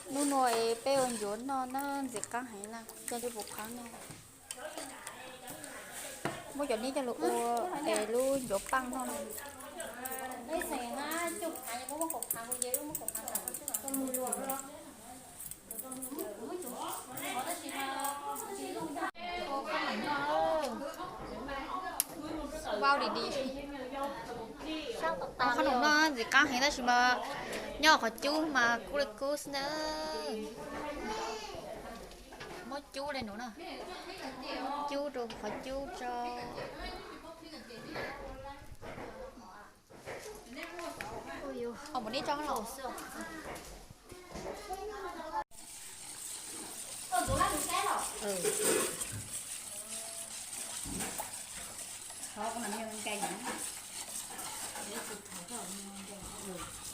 Hnub no es peb ua ncuav noj na, ntxim qab heev na, coj li puas qhab noj. Muab cov nib coj los ua es lub ncuav paj noj na. Vau dim dim. Qhob noom no ntxim qab heev tab sis mas nyob qhov cub mas kub li kub xwb na. Muab cub li no na, cub rau qhov cub tso. Mus neb tso los. Thov kom nws nkees, nws tsis thov kom nws nkees.